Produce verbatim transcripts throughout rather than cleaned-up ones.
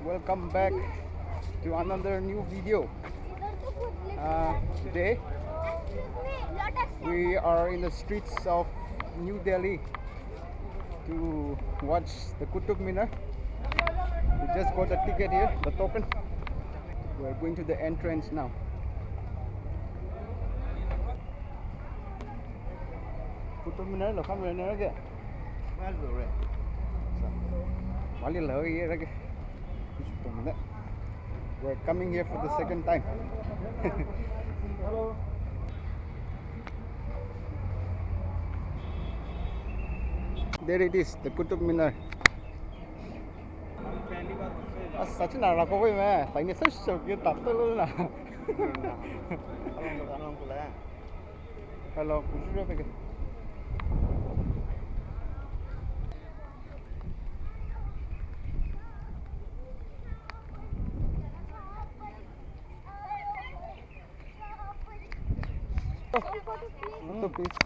Welcome back to another new video. Uh, today, we are in the streets of New Delhi to watch the Qutub Minar. We just got the ticket here, the token. We're going to the entrance now. Qutub Minar lo kam re ne rage. Wali lo ye rage. Qutub Minar. We're coming here for the second time. There it is, the Qutub Minar. Ah, sachi na rako wei me. Taini sa shok ye tap to lo na. Hello, kuchu re peke. Photo, please.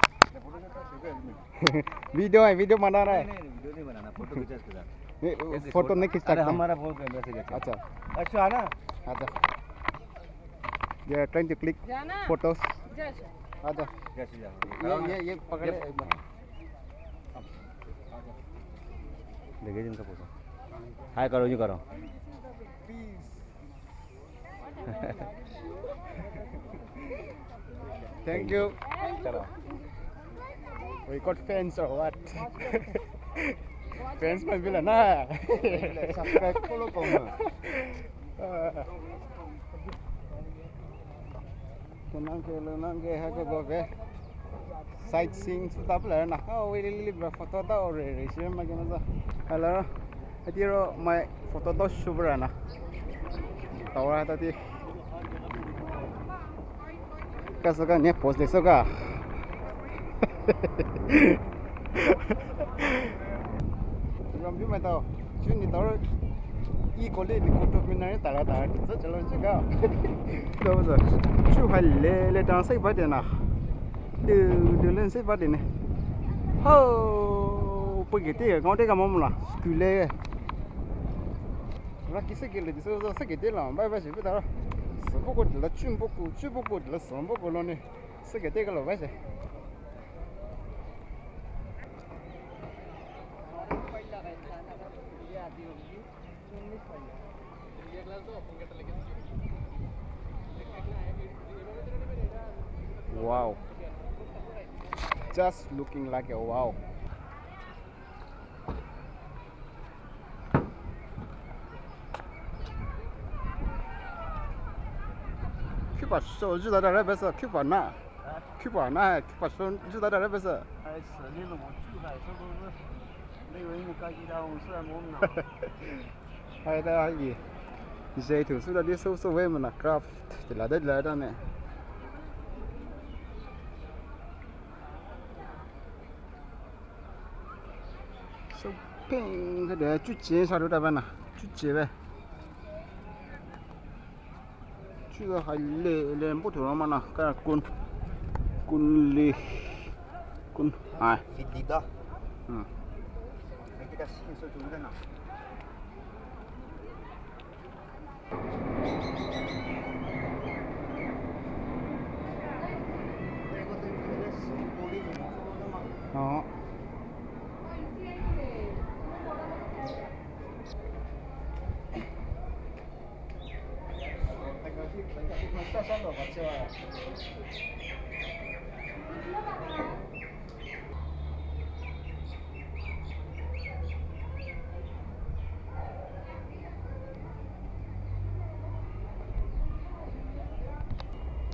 Video है, video बना रहा है। नहीं, नहीं, video नहीं बनाना, photo खींचा इसके साथ। नहीं, photo नहीं खींचता। अरे, हमारा वो कैमरा से खींचा। अच्छा। अच्छा, आना। अच्छा। They are trying to click photos. आजा। ये, ये, ये पकड़ ले एक बार। देखिए जिनका photo। Hi करो, यूं करो। Thank you. चलो। We got fans or what? Fans must be like, nah. Subscribe follow kong. Kenang ke, lenang ke, ha ke, go ke. Sightseeing su tap le na. Oh, we lili ba photo ta ore re shi ma ke na sa. Hello. Atiro my photo to shubra na. Tawra ta ti. Ka so ka ne post de so ka. Rambi mai tao, chu ni tao, i kole ni Qutub Minar tara tara, sa chalo chika. Tao sa, chu hai le le tang sai ba de na. De, de len sai ba de ne. Ho, pagi te, ngau te ka mo mo la, school le. Ra ki se ke le, so, so, se ke te la, bye bye, se pe ta. Sa bo ko de la, chu bo ko, chu bo ko de la, sa bo ko lo ne. Se ke te ka lo ba se. Wow. Just looking like a wow. Kipa so juda da rebe sa kipa na. Kipa na, kipa so juda da rebe sa. Hai da ai. Zai thu su da di so so we mana craft. Tila da tila da ne. So pink ka de chuche sa ru da bana. Chuche be. Chuche ha le le mbo thu ma na ka kun. Kun le. Kun. Ai. Vidida. Hmm. Kita sih so tu na.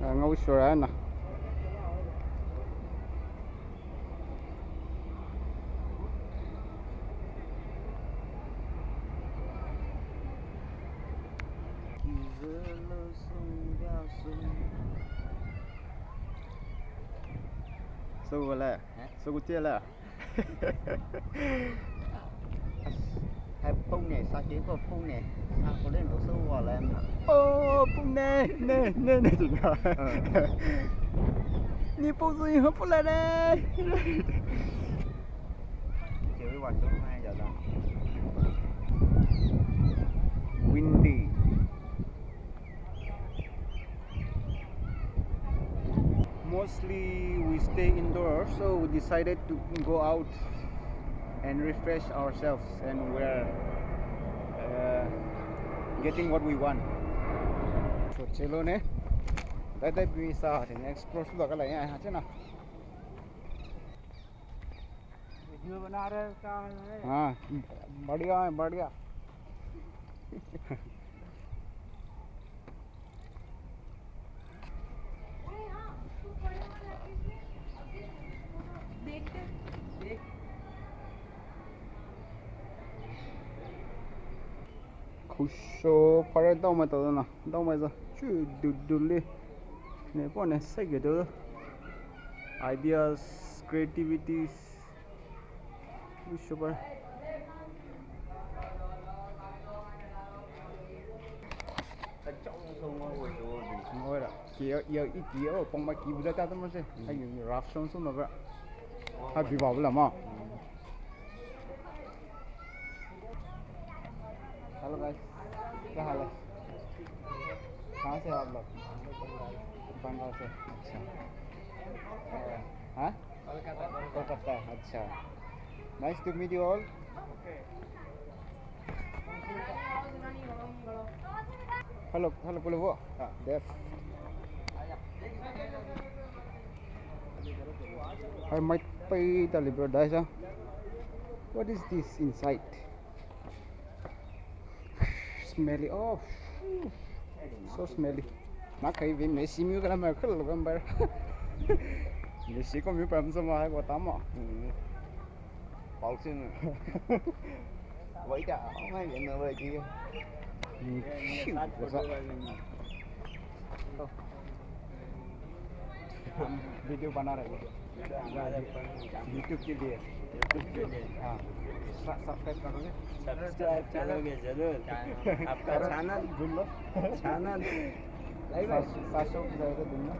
Ah, ngau shora na. So wala. So gutiala. Hai pung ne, sa ke ko pung ne. Sa ko len lo so wa la na. Oh, pung ne, ne, ne, ne, ting. Ni pung zui ho pung la ne. Ke wi wa zong hai ya da. Stay indoors, so we decided to go out and refresh ourselves, and we're uh, getting what we want. So चलो ने, दादा भी साथ में explore तो लगा लाया है ना. वीडियो बना रहे हो क्या? हाँ, बढ़िया है, बढ़िया. Khusho phare daomai tao na, daomai za chu du du le. Ne po ne se ge do. Ideas, creativities. Khusho phare. Ngoi ra. Ki ya, ya, i ki ya, pong ma ki bu da ta mo se. Ai ni rough song song na ba. Ha bi ba bu la ma. Hello guys, क्या हाल है? कहाँ से हो आप लोग? बंगाल से. अच्छा. हाँ? कोलकाता. अच्छा. Nice to meet you all. Hello, hello, hello. There. Hai mai pai ta liber dai sa. What is this inside? Smelly. Oh, so smelly. Na kai ve me si mi ka na ma khal lo gambar. Me si ko mi pam sa ma ko ta ma. Paul Singh. Wait, oh my God, no, wait, you. हम वीडियो बना रहे हैं, video. YouTube के लिए. YouTube के लिए. हाँ. सब्सक्राइब करोगे? सब्सक्राइब करोगे जरूर. आपका चैनल. ढूंढ लो. चैनल. सात सौ की जगह ढूंढ लो.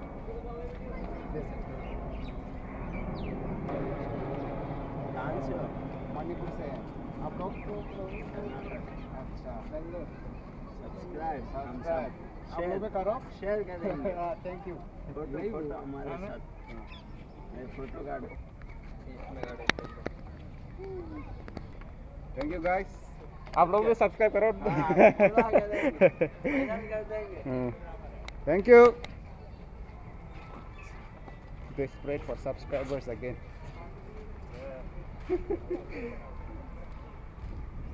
कहाँ से हो? मणिपुर से हैं. आप लोग? कर्नाटक. अच्छा, बेंगलोर. सब्सक्राइब. सब्सक्राइब. आप लोग भी करो. शेयर करेंगे. हाँ, thank you. फोटो, फोटो हमारे साथ. ये फोटो काढो. Thank you guys. आप लोग भी सब्सक्राइब करो. हाँ, पूरा करेंगे. फाइनल कर देंगे. Thank you. Desperate for subscribers again.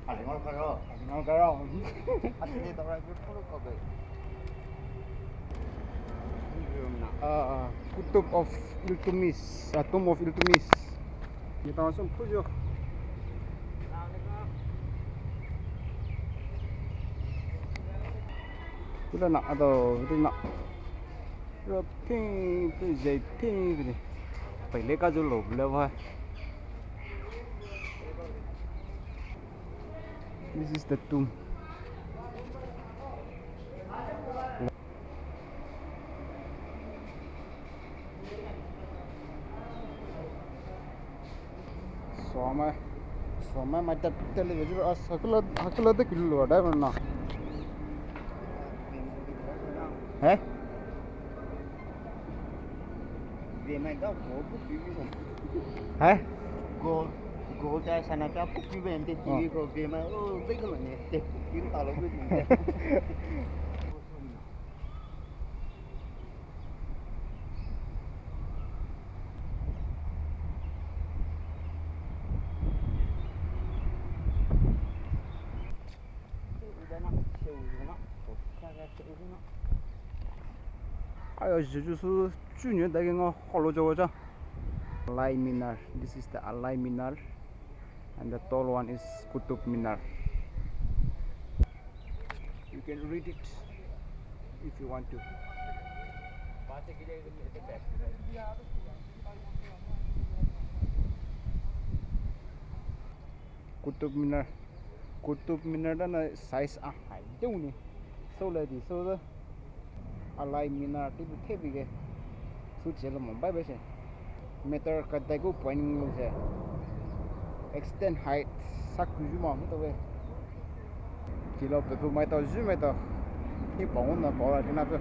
Aling karo. Aling karo. At least the right people ko be. Ah, Qutub of Iltutmish, ah, Tomb of Iltutmish. Kita langsung pujo. Kita nak atau kita nak. Pink, pink, pink. Pink, pink. Pink le ka ju lo le wa. This is the tomb. Suama, suama mai ta television as hakla hakla de kilo da na. Hai? Hai? Go go ta sana ta puki ben te T V ko be ma o be ko ne te puki ta lo be. Ayo, juju su, chu nyo dagi ngo holo jowo cha. Alai Minar. This is the Alai Minar. And the tall one is Qutub Minar. You can read it if you want to. Qutub Minar. Qutub Minar da na size a hai deu ni. So la di so da. Alai Minar ti bu thebi ge. Su che lo mo bai bai se. Meter ka dai gu point ngu se. Extend height sak ju ma hu to ge. Kilo pe pu mai to ju mai to. Hi pong na ko la ti na pe.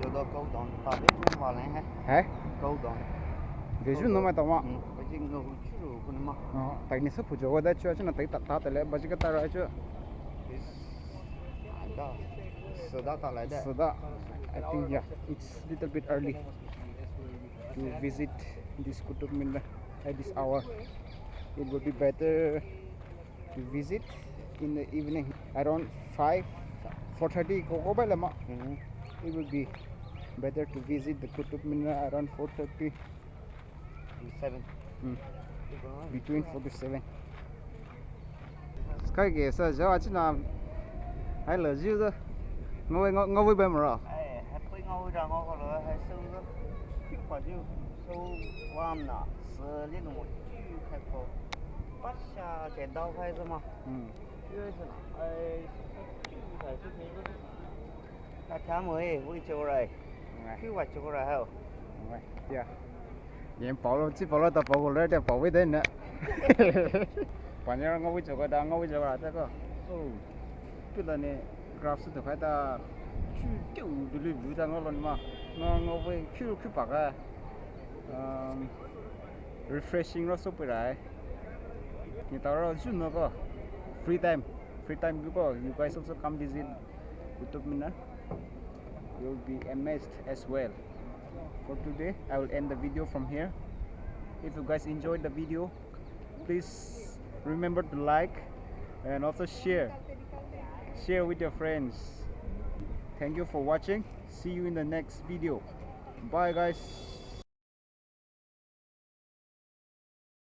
Yodo kau don ta de chung wa len hai. Hai? Kau don. Veju no ma ta ma. Hmm. Baji ngo hu churu ku ma. Oh, tai ni sa phu jo wa da chu chu na tai ta ta ta le baji ka ta ra chu. Is ada. Sada ta la da. Sada. I think, yeah, it's little bit early to visit this Qutub Minar at this hour. It would be better to visit in the evening around five, four thirty ko ko ba la ma. Mhm. It would be better to visit the Qutub Minar around four thirty. Seven. Hmm. Between four to seven. Sky ke sa ja achi na. Hai lo jiu da. Ngo ngo ngo bai ba mo ro. Ai, hai pui ngo da ngo ko lo hai so da. Kiu pa jiu. So warm na. Se li no mo jiu kai ko. Pasha ke dao hai zama. Hmm. Jiu sa na. Ai, jiu kai su ke. Ta ta mo e, wi cho rai. Ngai. Kiu wa cho rai hao. Ngai. Yeah. Yen pao lo, chi pao lo, ta pao lo, ta pao wi de na. Panyar ngo wi cho ko da, ngo wi cho ra ta ko. Oh. Pi la ne graph su to khai ta. Chu tiu du lu lu ta ngo lo ma. Ngo ngo wi chu chu pa ka. Um, refreshing ro so pi rai. Ni ta ro ju no ko. Free time. Free time ko. You guys also come visit Qutub Minar. You'll be amazed as well. For today, I will end the video from here. If you guys enjoyed the video, please remember to like and also share. Share with your friends. Thank you for watching. See you in the next video. Bye, guys.